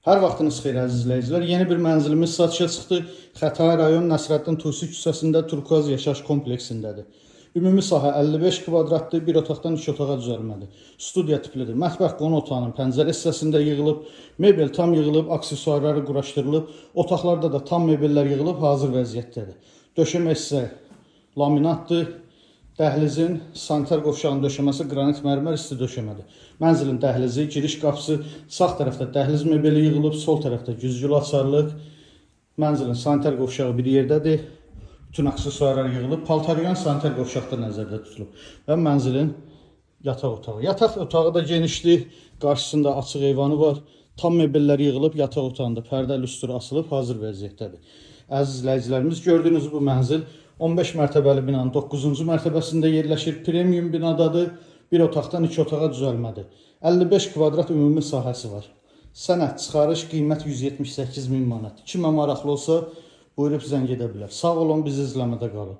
Hər vaxtınız xeyir, əziz izləyicilər. Yeni bir mənzilimiz satışa çıxdı. Xətai rayon Nəsrəddin Tusi küçəsində Turkuaz yaşayış kompleksindədir. Ümumi sahə 55 kvadratdır, bir otaqdan iki otağa düzəlmədir. Studiya tiplidir. Mətbəx qonaq otağının pəncərə hissəsində yığılıb, mebel tam yığılıb, aksesuarları quraşdırılıb, otaqlarda da tam mebellər yığılıb, hazır vəziyyətdədir. Döşəmə hissə laminatdır. Dəhlizin sanitar qovşağının döşəməsi qranit mərmər isti döşəmədir. Mənzilin dəhlizi, giriş qapısı, sağ tərəfdə dəhliz mebeli yığılıb, sol tərəfdə güzgülü açarlıq. Mənzilin sanitar qovşağı bir yerdədir. Bütün aksesuarlar yığılıb, paltaryan sanitar qovşaqda nəzərdə tutulub. Və mənzilin yataq otağı. Yataq otağı da genişdir. Qarşısında açıq eyvanı var. Tam mebellər yığılıb, yataq otağında pərdə, lüstr asılıb, hazır vəziyyətdədir. Əziz izləyicilərimiz, gördüyünüz bu mənzil 15 mərtəbəli binanın 9-cu mərtəbəsində yerləşir. Premium binadadır. Bir otaqdan iki otağa düzəlmədir. 55 kvadrat ümumi sahəsi var. Sənəd çıxarış qiymət 178 min manat. Kimə maraqlı olsa buyurub zəng edə bilər. Sağ olun, bizi izləmədə qalın.